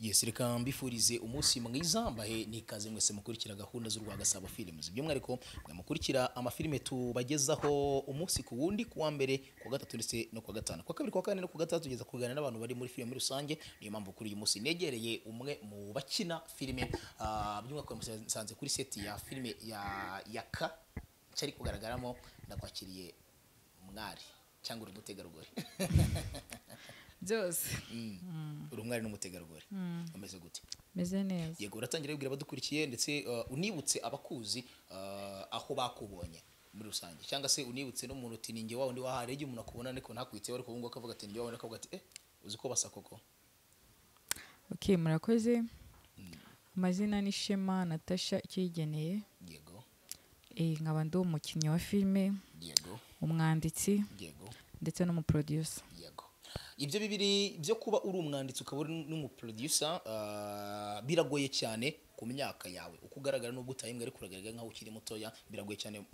Yes, reka mbifurize umunsi mwiza, mbahe n'ikaze mwese mukurikira gahunda z'u Rwagasabo Films. By'umwihariko mwe mukurikira amafilime tubagezaho umunsi ku wundi, kuwa mbere, kuwa gatatu ndetse no kuwa gatanu, kuwa kabiri, kuwa kane no kuwa gatandatu, tugeza kuganira n'abantu bari muri filime muri rusange. Niyo mpamvu kuri uyu munsi negereye umwe mu bakina filime, by'umwihariko musanze kuri set ya filime ya Yaka cyari kugaragaramo. Ndakwakiriye mwari cyangwa uri umutegarugori? Byose. Uri umwari n'umutegarugori, umeze gute? Meze neza. Yego, uratangira wibwira abadukurikiye ndetse unibutse abakuzi aho bakubonye muri rusange, cyangwa se unibutse n'umuntu uti ninjye wa wundi wahari igihe umuntu akubona ariko ntakwitseho, ariko ubu ngubu akavuga ati ninjye wa wundi, akavuga ati uzi ko basa koko. Okay, murakoze. Amazina ni Shema Natasha Icyigeneye. Yego. Nkaba ndi umukinnyi wa filime. Yego. Umwanditsi. Yego. Ndetse n'umuproducer. Yego. Ibyo bibiri byo kuba uri umwanditsi ukaba uri n'umuproducer biragoye cyane ku myaka yawe uko ugaragara, nubwo utayimbwa ariko uragaragara nkaho ukiri mutoya. Biragoye cyane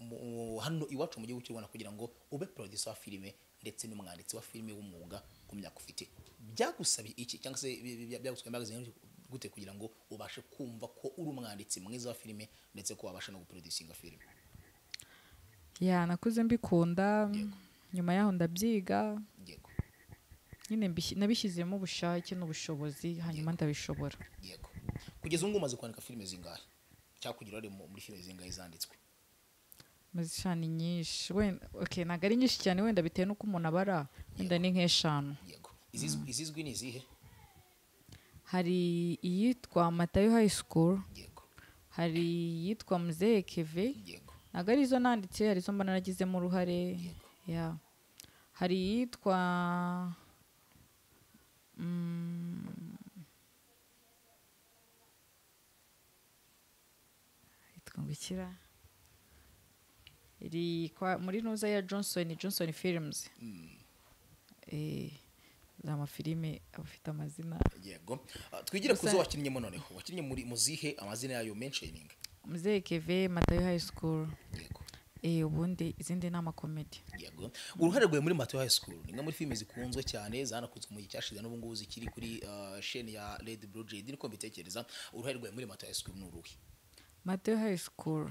hano iwacu mu gihugu cy'u Rwanda kugira ngo ube producer wa filime ndetse n'umwanditsi wa filime w'umwuga ku myaka ufite. Byagusabye iki cyangwa se byagusabye imbaraga gute kugira ngo ubashe kumva ko uri umwanditsi mwiza wa filime ndetse ko wabasha no guproducinga filime? Ya, nakuze mbikunda, nyuma yaho ndabyiga. Yego. Nyine nabishyizemo ubushake n'ubushobozi, hanyuma ndabishobora. Yego. Kugeza ubu umaze kwandika filime zingahe? Cyangwa kugira uruhare muri filime zingahe zanditswe? Mazishani nyinshi. Wenda okay, ntabwo ari nyinshi cyane, wenda bitewe n'uko umuntu abara, wenda ni nk'eshanu. Yego. Izizwi ni izihe? Hari iyitwa Matayo High School. Yego. Hari iyitwa Muzehe Keve. Yego. Ntabwo ari izo nanditse, hari izo mbona nagizemo uruhare. Yego. Ya. Hari iyitwa yitwa ngukira iri kwa muri nuza ya Johnson Films. Za mafilime afite amazina. Yego. Twigire kuzo wakinnyemo noneho. Wakinnye muri muzihe amazina yayo mentioning? Muzehe Keve, Matayo High School. Yego. Ubundi izindi ni amakomedi. Yego. Uruhare rwawe muri Matayo High School ni imwe muri filime zikunzwe cyane, zanakunzwe mu gihe cyashize n'ubu ngubu zikiri kuri chaîne ya Red Blue JD, niko mbitekereza. Uruhare rwawe muri Matayo High School ni uruhe? Matayo High School.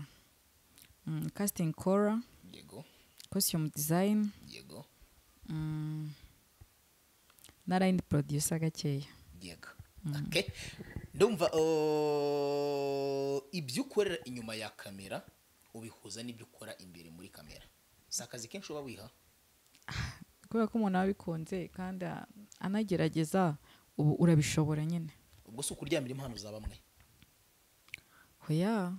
Casting call. Yego. Costume design. Yego. Na line producer gakeya. Yego. Okay. Ndumva ibyo ukorera inyuma ya kamera ubihuza n'ibyo ukora imbere muri kamera. Si akazi kenshi uba wiha? Kubera ko umuntu abikunze kandi anagerageza, ubu urabishobora nyine. Ubwo si ukuryamira impano za bamwe? Oya.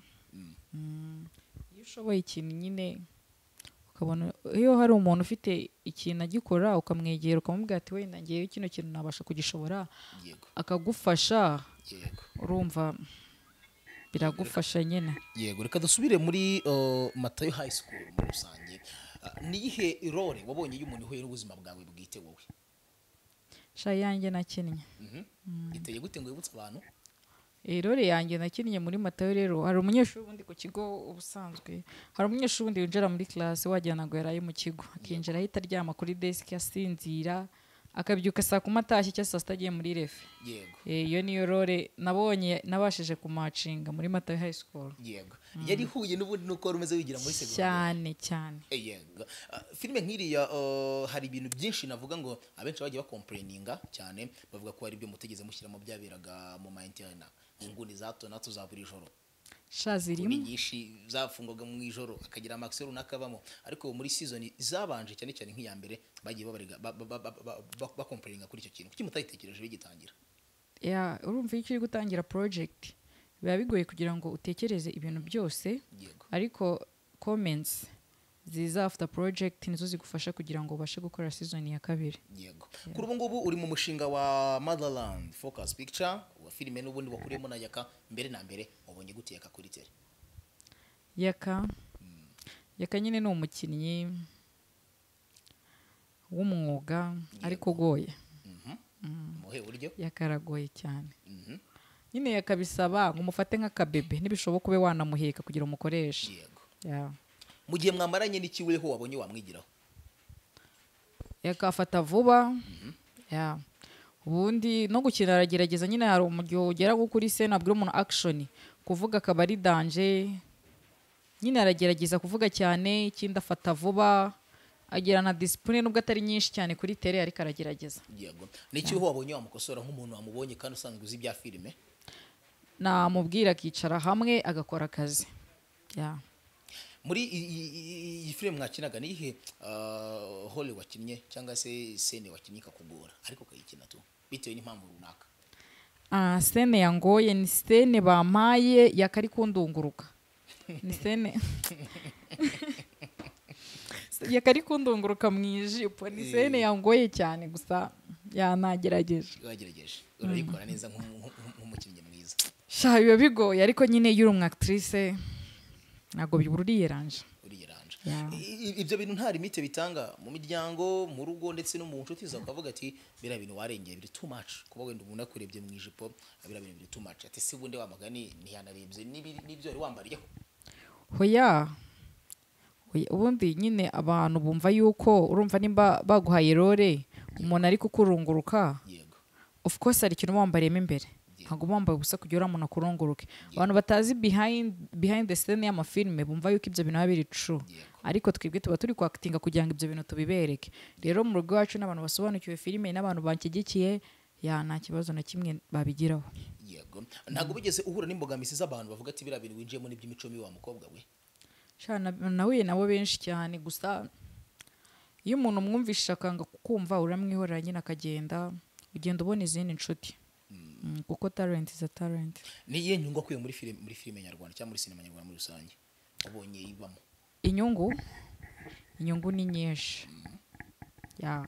Iyo ushoboye ikintu nyine ukabona iyo hari umuntu ufite ikintu agikora ukamwegera ukamubwira ati wenda ngewe kino kintu nabasha kugishobora. Yego. Akagufasha. Yego. Urumva biragufasha nyine. Yego, reka dusubire muri Matayo High School muri rusange. Niyihe role wabonye y'umuntu ihuye n'ubuzima bwawe bwite wowe? Sha yanjye nakinnye. Iteye gute ngo wibutse abantu? Role yanjye nakinnye muri Matayo rero, hari umunyeshuri ubundi ku kigo ubusanzwe, hari umunyeshuri ubundi winjira muri class wagira ngo yaraye mu kigo, akinjira ahita aryama kuri desk asinzira, akabyuka saa 10 atashye cyangwa saa 6 agiye muri refe. Yego. Iyo niyo role nabonye nabashije kumacinga muri Matayo High School. Yego. Yari ihuye n'ubundi nuko wari umeze wigira muri segonderi. Cyane cyane. Yego. Filime nk'iriya hari ibintu byinshi navuga ngo abenshi bagiye bakomplaininga cyane, bavuga ko hari ibyo mutegeze mushyiramo byaberaga mu ma interna, inguni za hato na hato za buri joro. Sha zirimo nyinshi zafungwaga mu ijoro akagira amax runaka bamo, ariko muri season zabanje cyane cyane nk'iya mbere bagiye babarega bakomplaininga kuri icyo kintu. Kuki mutayitekereje bigitangira? Ya, urumva iyo uri gutangira project biba bigoye kugira ngo utekereze ibintu byose. Yego. Ariko comments ziza after project nizo zigufasha kugira ngo ubashe gukora season ya kabiri. Yego. Kuri ubu ngubu uri mu mushinga wa Motherland Focus Picture wa filime n'ubundi wakuriyemo na Yaka. Mbere na mbere wabonye gute Yaka kuri tele? Yaka. Yaka nyine ni umukinnyi w'umwuga ariko ugoye. Muhe buryo? Yaka aragoye cyane. Nyine yakabisaba ngo umufate nk'akabebe, nibishoboka ube wanamuheka kugira umukoreshe. Yego. Yeah. Mu gihe mwamaranye n'iki weho wabonye wamwigiraho? Yakafata vuba. Yeah. Ubundi no gukina aragerageza nyine, hari umuryo ugera nko kuri scene abwira umuntu action, kuvuga akaba ari danger nyine, aragerageza kuvuga cyane. Ikindi afata vuba, agira na discipline nubwo atari nyinshi cyane kuri tele, ariko aragerageza. Yego, ni iki wabonye wamukosora nk'umuntu wamubonye kandi usanzwe uzi ibya filime? Namubwira akicara hamwe agakora akazi. Yeah. Muri iyi filime mwakinaga, ni ihe role wakinnye cyangwa se scene wakinnye ikakugora ariko ukayikina tu bitewe n'impamvu runaka? Ah, scene yangoye ni scene bampaye yakari kundunguruka, ni scene yakari kundunguruka mu ijipo, ni scene yangoye cyane, gusa yanagerageje. Wagerageje urayikora neza nk'umukinnyi mwiza. Sha, biba bigoye, ariko nyine iyo uri umu actrice ntabwo bibura, uriyeranje. Uriyeranje. Yeah. Ibyo bintu nta limite bitanga mu miryango, mu rugo ndetse no mu nshuti zawe, ukavuga ati biriya bintu warengeye, biri too much, kuba wenda umuntu akurebye mu ijipo, biriya bintu biri too much, ati si bundi wa mugani ntiyanarebye n'ibyo wari wambariyeho? Hoya. Oya, ubundi nyine abantu bumva yuko, urumva nimba baguhaye role umuntu ari kukurunguruka, of course hari ikintu uba wambariyemo imbere, ntabwo uba wambaye ubusa kugira uriya muntu akurunguruke. Abantu batazi behind the scene y'amafilime bumva yuko ibyo bintu biba biri true, ariko twebwe tuba turi kwactinga kugira ngo ibyo bintu tubibereke. Rero mu rugo iwacu n'abantu basobanukiwe filime n'abantu banshyigikiye, ya, nta kibazo na kimwe babigiraho. Yego, ntabwo bigeze uhura n'imbogamizi z'abantu bavuga ati biriya bintu winjiyemo n'iby'imico mibi, wa mukobwa we? Sha, nahuye nabo benshi cyane, gusa iyo umuntu umwumvishije akanga kukumva, uramwihorera nyine akagenda, ugenda ubona izindi nshuti, kuko talent is a talent. Ni iyihe nyungu akuye muri filime nyarwanda cyangwa muri sinema nyarwanda muri rusange wabonye ibamo? Inyungu ni nyinshi. Ya,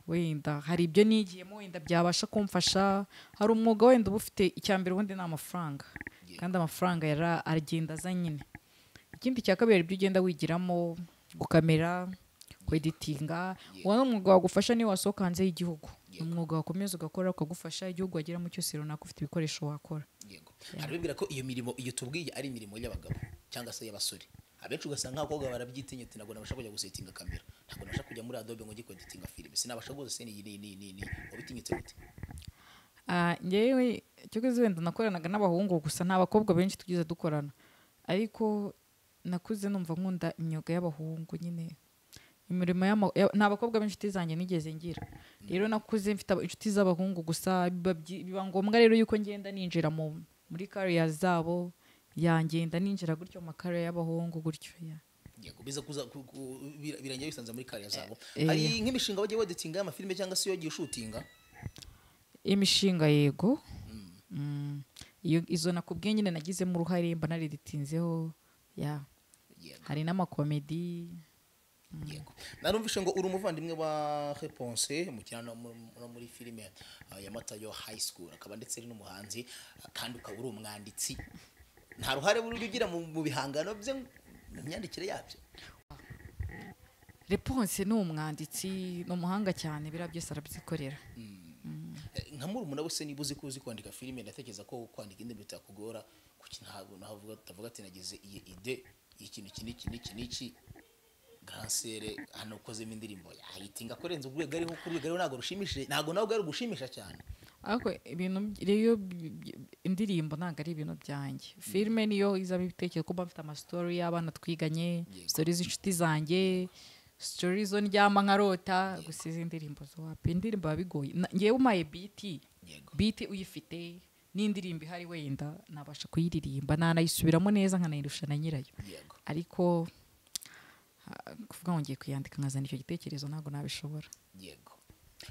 wenda hari ibyo nigiyemo wenda byabasha kumfasha. Hari umwuga wenda uba ufite, icya mbere ubundi ni amafaranga, kandi amafaranga yara aragenda aza nyine. Ikindi cya kabiri, hari ibyo ugenda wigiramo, gukamera, kweditinga. Uwo ni umwuga wagufasha niyo wasohoka hanze y'igihugu, ni umwuga wakomeza ugakora ukagufasha igihugu wageramo cyose runaka ufite ibikoresho wakora. Yego, hari abibwira ko iyo mirimo iyo tubwiye ari imirimo y'abagabo cyangwa se y'abasore. Abenshi ugasanga nk'abakobwa barabyitinya, ati ntabwo nabasha kujya gusetinga kamera, ntabwo nabasha kujya muri Adobe ngo njye kweditinga filime, sinabasha guhuza scene iyi n'iyi n'iyi n'iyi. Wabitinyutse gute? Ah, njyewe cyokoze wenda nakoranaga n'abahungu gusa, nta bakobwa benshi tugeze dukorana, ariko nakuze numva nkunda imyuga y'abahungu nyine, imirimo nta bakobwa b'inshuti zanjye nigeze ngira. Rero nakuze mfite inshuti z'abahungu gusa, biba ngombwa rero yuko ngenda ninjira muri career zabo, yangenda ninjira gutyo mu macareer y'abahungu gutyo, ya. Yego, biza kuza birangira bisanze muri career zabo. Eh. Hari nk'imishinga wagiye weditinga y'amafilime cyangwa se iyo wagiye ushutinga? Imishinga, yego. Iyo izo nakubwiye nyine nagizemo uruhare, mba nareditinzeho, ya. Hari n'amakomedi. Yego, narumvishe ngo uri umuvandimwe wa Reponse mukina no muri filime ya Matayo High School, akaba ndetse ari n'umuhanzi, kandi ukaba uri umwanditsi. Nta ruhare buryo ugira mu bihangano bye, mu myandikire yabyo? Reponse ni umwanditsi, ni umuhanga cyane, biriya byose arabyikorera. Nka murumuna we se, niba uzi ko uzi kwandika filime, ndatekereza ko kwandika indirimbo bitakugora, kuki ntabwo navuga utavuga ati nagize iyi idée y'ikintu iki n'iki n'iki n'iki, Grancere hano ukozemo indirimbo yahitinga kurenza urwego ariho, ku rwego ariho ntabwo rushimishije, ntabwo nawe bwari gushimisha cyane? Ariko ibintu rero indirimbo ntabwo ari ibintu byanjye. Filime niyo izaba ibitekerezo, kuba mfite amasitori y'abana twiganye, story z'inshuti zanjye, story zo ndyama nkarota. Gusa izi ndirimbo zo wapi, indirimbo biba bigoye. Ngewe umpaye beat, beat uyifite n'indirimbo ihari, wenda nabasha kuyiririmba, nanayisubiramo neza nkanayirusha na nyirayo, ariko kuvuga ngo ngiye kuyandika nkazana icyo gitekerezo, ntabwo nabishobora. Yego,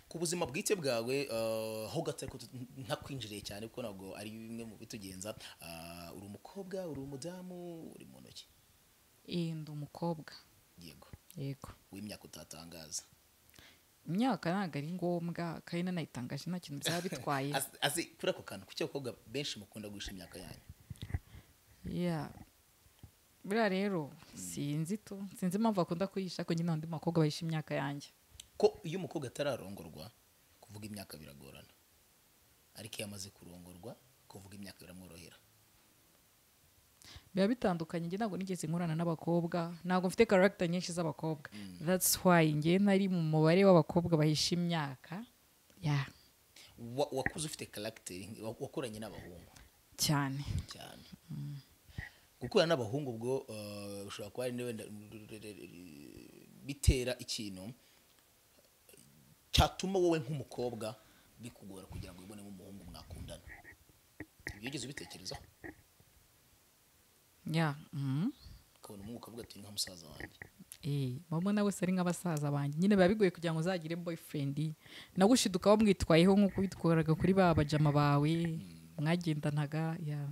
ku buzima bwite bwawe, ho gato ariko ntakwinjiriye cyane kuko ntabwo ari bimwe mu bitugenza, uri umukobwa, uri umudamu, uri mu ntoki? Ndi umukobwa. Yego. Yego. W'imyaka utatangaza? Imyaka ntabwo ari ngombwa, kandi nanayitangaje nta kintu byaba bitwaye. Azi kuri ako kantu, kuki abakobwa benshi mukunda guhisha imyaka yanyu? Yeah. Buriya rero sinzi tu, sinzi impamvu bakunda kuyihisha, ariko nyine undi mukobwa bahisha imyaka yanjye. Ko iyo umukobwa atararongorwa kuvuga imyaka biragorana, ariko iyo amaze kurongorwa kuvuga imyaka biramworohera. Biba bitandukanye. Njye ntabwo nigeze nkorana n'abakobwa, ntabwo mfite character nyinshi z'abakobwa, that's why njye ntari mu mubare w'abakobwa bahisha imyaka, yeah. Wakuze ufite character, wakoranye n'abahungu cyane cyane. Gukorana n'abahungu ubwo ushobora kuba ari wenda bitera ikintu cyatuma wowe nk'umukobwa bikugora kugira ngo wibonemo umuhungu mwakundana. Ibyo wigeze ubitekerezaho? Ya. Ukabona umuhungu ukavuga ati nka musaza wanjye. Mama nawe se ari nk'abasaza banjye nyine, biba bigoye kugira ngo uzagire boyfriend nawe ushiduka wamwitwayeho nk'uko witwaraga kuri ba bajama bawe mwagendanaga. Ya,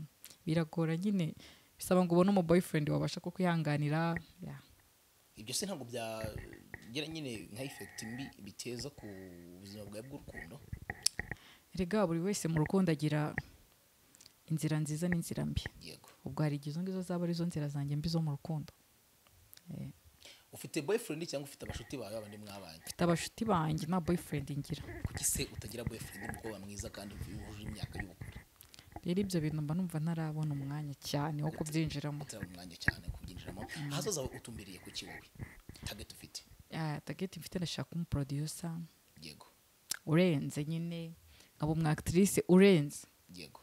biragora nyine, bisaba ngo ubone umu boyfriend wabasha kukwihanganira. Ya. Ibyo se ntabwo byagira nyine nka effect mbi biteza ku buzima bwawe bw'urukundo? Erega buri wese mu rukundo agira inzira nziza n'inzira mbi. Yego. Ubwo hari igihe izo ngizo zaba arizo nzira zanjye mbi zo mu rukundo. Ufite boyfriend cyangwa ufite abashuti bawe abandi mwabanye? Mfite abashuti banjye, nta boyfriend ngira. Kuki se utagira boyfriend, umukobwa mwiza kandi wujuje imyaka y'ubukure? Rero ibyo bintu mba numva ntarabona umwanya cyane wo kubyinjiramo. Utarabona umwanya cyane wo kubyinjiramo. Ahazaza utumbiriye kuki wowe? Target ufite? Ya, target mfite, ndashaka umu producer. Yego. Urenze nyine, nkaba umu actrice urenze. Yego.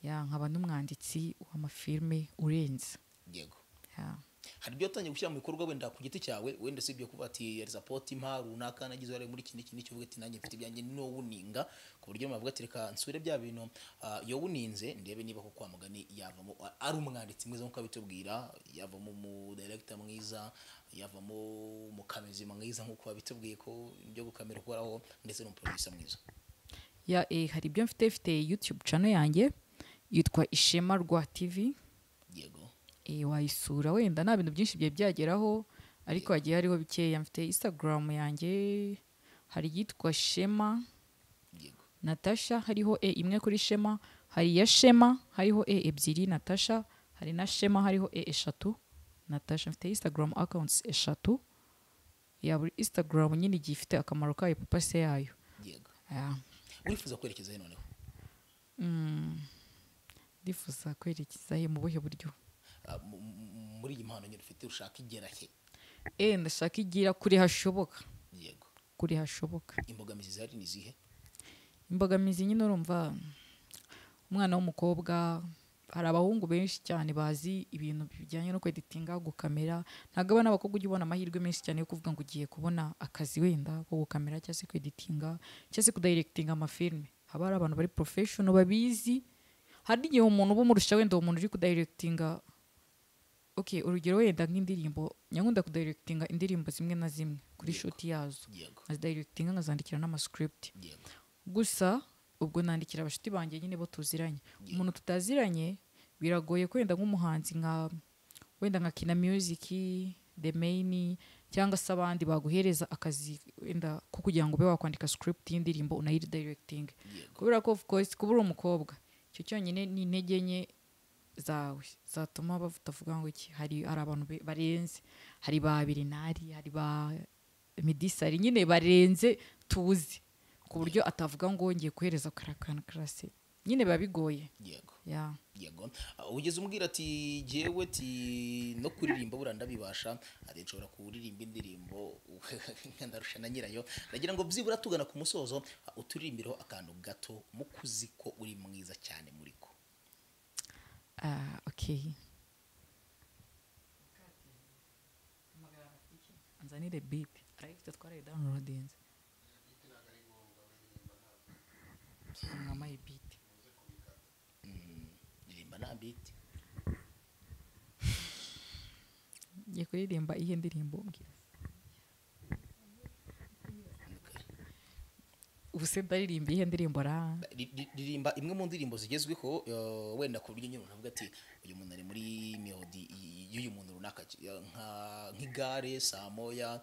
Ya, nkaba n'umwanditsi w'amafilme urenze. Yego. Ya. Hari ibyo watangiye gushyira mu bikorwa wenda ku giti cyawe, wenda si ibyo kuba ati yari support impa runaka nagize uruhare muri iki n'iki n'iki, uvuga ati nanjye mfite ibyanjye nowuninga, ku buryo bavuga ati reka nsure bya bintu yowuninze ndebe niba koko kwa mugani yavamo ari umwanditsi mwiza nk'uko abitubwira, yavamo umu director mwiza, yavamo umukamezi mwiza nk'uko abitubwiye ko ibyo gukamera ukoraho, ndetse n'umuproducer mwiza. Ya, hari ibyo mfite YouTube channel yanjye yitwa Ishema Rwa TV. Yego. Wayisura wenda nta bintu byinshi bigiye byageraho, ariko hagiye hariho bikeya. Mfite Instagram yanjye, hari iyitwa Shema. Yego. Natasha, hariho e imwe kuri Shema, hari iya Shema hariho e ebyiri Natasha, hari na Shema hariho e 3 Natasha. Mfite Instagram accounts 3, ya buri Instagram nyine igiye ifite akamaro kayo, papa se yayo. Yego. Ya. Urifuza kwerekeza he noneho? Ndifuza kwerekeza he mu buhe buryo? Muri iyi mpano nyine ufite ushaka igera he? Ndashaka igira kuri hashoboka. Yego. Kuri hashoboka. Imbogamizi zari ni zihe? Imbogamizi nyine urumva umwana w'umukobwa, hari abahungu benshi cyane bazi ibintu bijyanye no kweditinga, gukamera. Ntabwo abana b'abakobwa ujya ubona amahirwe menshi cyane yo kuvuga ngo ugiye kubona akazi wenda ko gukamera cyangwa se kweditinga cyangwa se kudirectinga amafilme. Haba hari abantu bari professional babizi. Hari igihe umuntu uba umurusha wenda uwo muntu uri kudirectinga. Okay, urugero wenda nk'indirimbo, nyakunda kudirectinga indirimbo zimwe na zimwe kuri shoot yazo. Nkazidirectinga nkazandikira n'amascript. Gusa ubwo nandikira abashuti banjye nyine bo tuziranye. Umuntu tutaziranye biragoye kwenda nk'umuhanzi nka wenda nka Kina Music, The Main cyangwa se abandi baguhereza akazi wenda ko kugira ngo ube wakwandika script y'indirimbo unayidirecting. Kubera ko of course kuba uri umukobwa icyo cyonyine ni intege nke zawe zatuma batavuga ngo iki. Hari abantu barenze, hari ba Birinari, hari ba Medisari nyine barenze tuzi, ku buryo atavuga ngo ngiye kuhereza karakana classe nyine biba bigoye. Yego. Ya. Yego. Ugeze umbwira ati jewe ati no kuririmba bura ndabibasha, ati nshobora kuririmba indirimbo ndarusha na nyirayo. Ndagira ngo byibura tugana ku musozo uturirimbiro akantu gato mukuzi ko uri mwiza cyane muriko. Okay. Anzanire beat. Ariko twaraye downloadinze. Mwamaye beat. Ririmba na beat. Ngiye kuririmba iye ndirimbo mbwira. Ubuse ndaririmba iye ndirimbo ra. Ririmba imwe mu ndirimbo zigezweho wenda ku buryo nyine unavuga ati uyu muntu ari muri melody y'uyu muntu runaka nk'igare saa moya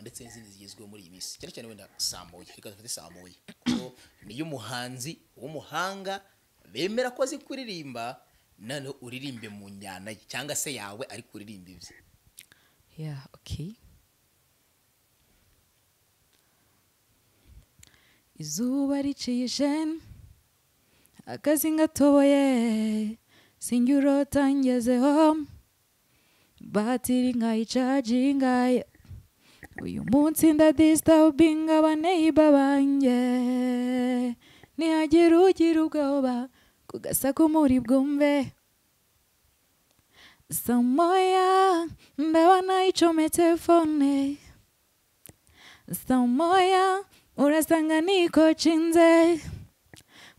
ndetse n'izindi zigezweho muri iyi minsi. Cyane cyane wenda saa moya, reka dufate saa moya kuko niyo muhanzi w'umuhanga bemera ko azi kuririmba, none uririmbe mu njyana ye cyangwa se yawe ari kuririmba ibye. Yeah, okay. Izuba riciye ijeni akazi ngatoboye sinjye urota ngezeho batiri nkayicaginga Uyu munsi ndadisturbinga abaneiba banjye, nihagira ugira ubwoba ku gasaku muri bwumve. Saa moya ndabona icometse fone, saa moya urasanga nikocinze.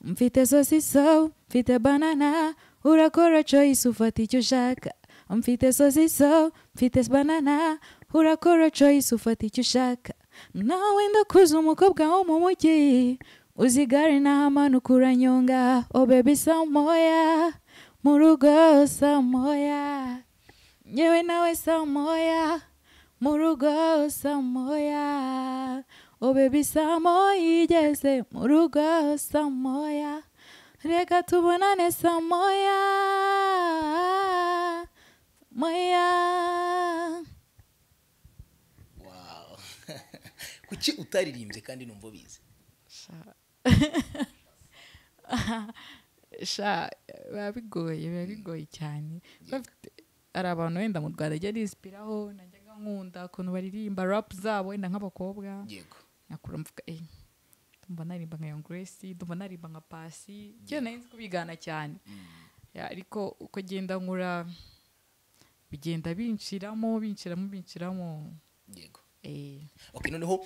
Mfite sosiso, mfite banana, urakora choice ufata icyo ushaka. Mfite sosiso, mfite banana, urakora choice ufata icyo ushaka. Nawe ndakuza umukobwa wo mu mujyi, uzigare n'ahamanuka uranyonga. Oh baby saa moya, mu rugo saa moya, nyewe nawe saa moya, mu rugo saa moya. Oh baby saa moya igeze mu rugo saa moya, reka tubonane saa moya, moya. Wow. Kuki utaririmbye kandi numva ubizi? Sha biba bigoye cyane. Hari abantu wenda mu Rwanda ajya nispiraho, najyaga nkunda ukuntu baririmba rap zabo wenda nk'abakobwa. Yego. Nakura mvuga ndumva naririmba nka Young Grace, ndumva naririmba nka Pasi, cyo nari nzi kubigana cyane. Ya, ariko uko genda nkura bigenda binshiramo. Yego. Okay, noneho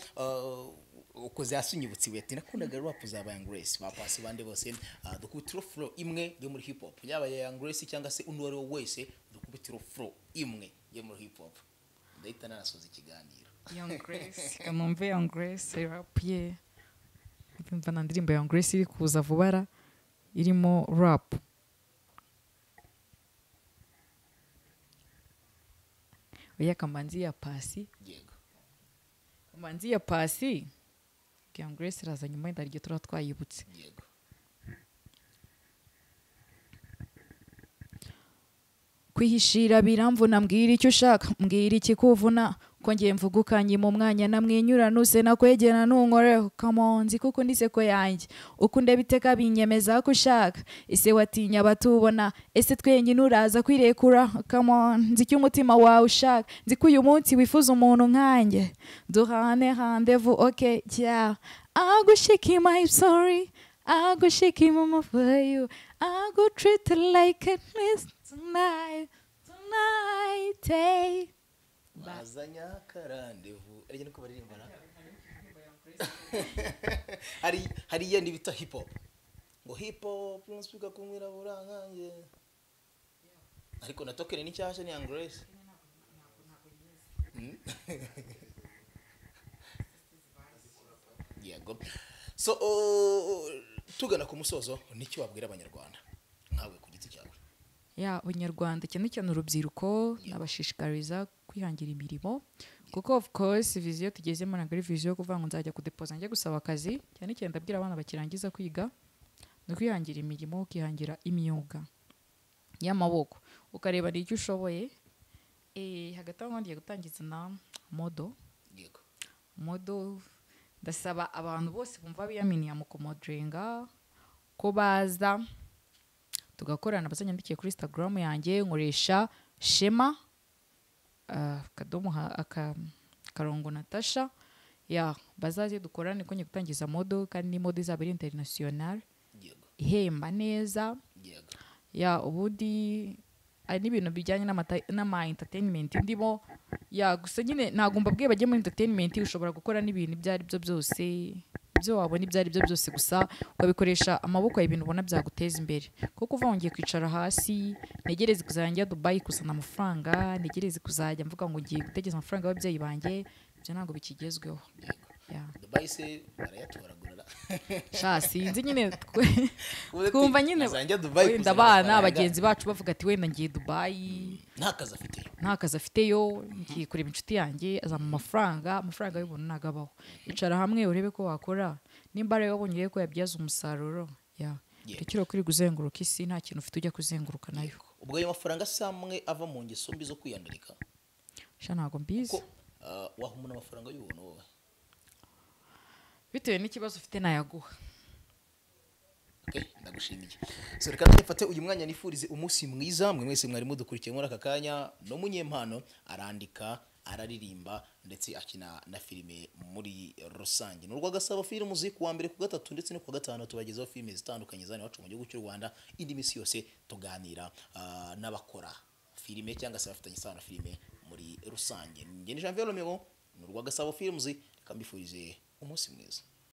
ukoze hasunyibutsi wete nakundaga rap za Young Grace ba Pasi bande bose, dukubitiro flow imwe yo muri hip hop, yaba Young Grace cyangwa se undi wari wese, dukubitiro flow imwe yo muri hip hop. Ndahita nanasoza ikiganiro. Young Grace, kamumve Young Grace rap ye. Ndumva na ndirimbo Young Grace iri kuza vuba irimo rap. Oya kamanzi ya Pasi. Yego. Kamanzi ya Pasi. Young Grace iraza nyuma ndaryo tura twayibutse. Yego. Kwihishira biramvuna, mbwira icyo ushaka, mbwira ikikuvuna, ko ngiye mvugukanye mu mwanya namwenyura nuse nakwegera nunkoreho. Come on, nzi kuko ndiseko yanjye, uko ndabiteka binyemeza ko ushaka. Ese watinya batubona, ese twenyine uraza kwirekura. Come on, nzi icyo umutima wawe ushaka, nzi ko uyu munsi wifuza umuntu nkanjye. Duhane rendezvous, okay, yeah. I go shake my sorry, I go shake mama for you, I go treat it like a miss tonight, tonight, hey. Bazanya karandevu ariko niko baririmba na hari yandi bita hip hop, ngo hip hop nsuka kumwirabura nkanjye, ariko natokene ni cyasha ni Young Grace. Yego. So tugana ku musozo, nicyo wabwira abanyarwanda nkawe ku giti cyawe? Ya, abanyarwanda cyane cyane urubyiruko nabashishikariza kwihangira imirimo, kuko of course vision tugezemo ntabwo ari vision yo kuvuga ngo nzajya kudepoza njye gusaba akazi. Cyane cyane ndabwira abana bakirangiza kwiga no kwihangira imirimo, ukihangira imyuga y'amaboko, ukareba n'icyo ushoboye. Hagati aho ngiye gutangiza na modo. Yego. Modo ndasaba abantu bose bumva biyaminiye mu kumodringa ko baza tugakorana, bazanyandikiye kuri Instagram yanjye nkoresha Shema kadomo akarongo Natasha. Ya, bazaze dukorane ko ngiye gutangiza modo, kandi ni modo izaba ari international. Yego. Ihemba neza. Yego. Ya, ubundi ari n'ibintu bijyanye n'ama entertainment ndimo. Ya, gusa nyine ntabwo mbabwiye bajye muri entertainment, ushobora gukora n'ibintu ibyo ari byo byose, ibyo wabona ibyo ari byo byose, gusa ukabikoresha amaboko yawe, ibintu ubona byaguteza imbere. Kuko uva wongeye kwicara hasi, ntegereze kuzajya njya Dubai kuzana amafaranga, ntegereze kuzajya mvuga ngo ngiye gutegereza amafaranga y'ababyeyi banjye, ibyo ntabwo bikigezweho. Ya. Dubai se barayatoragura. Sha sinzi nyine twumva nyine wenda abana bagenzi bacu bavuga ati wenda ngiye Dubai, nta kazi afiteyo, nta kazi afiteyo, ngiye kureba inshuti yanjye azampa amafaranga y'ubuntu nagabaho. Icara hamwe urebe ko wakora, nimba rero wabonye ko yabyaza umusaruro. Ya, rekera kuri guzenguruka isi, nta kintu ufite ujya kuzenguruka nayo. Ubwo ayo mafaranga samwe ava mu ngeso mbi zo kwiyandarika. Sha ntago mbizi. Wahumuna amafaranga y'ubuntu wowe bitewe n'ikibazo ufite nayaguha. Okay, ndagushimiye. So reka nfate uyu mwanya nifurize umunsi mwiza mwe mwese mwari mudukurikiye muri aka kanya. No munyempano arandika, araririmba ndetse akina na filime muri rusange. Ni Urwagasabo Films, ku wa mbere, ku gatatu ndetse no ku wa gatanu tubagezaho filime zitandukanye zane iwacu mu gihugu cy'u Rwanda. Indi minsi yose tuganira n'abakora filime cyangwa se bafitanye isano na filime muri rusange. Njye ni Janvier Romeo, ni Urwagasabo Films, reka mbifurize umunsi mwiza.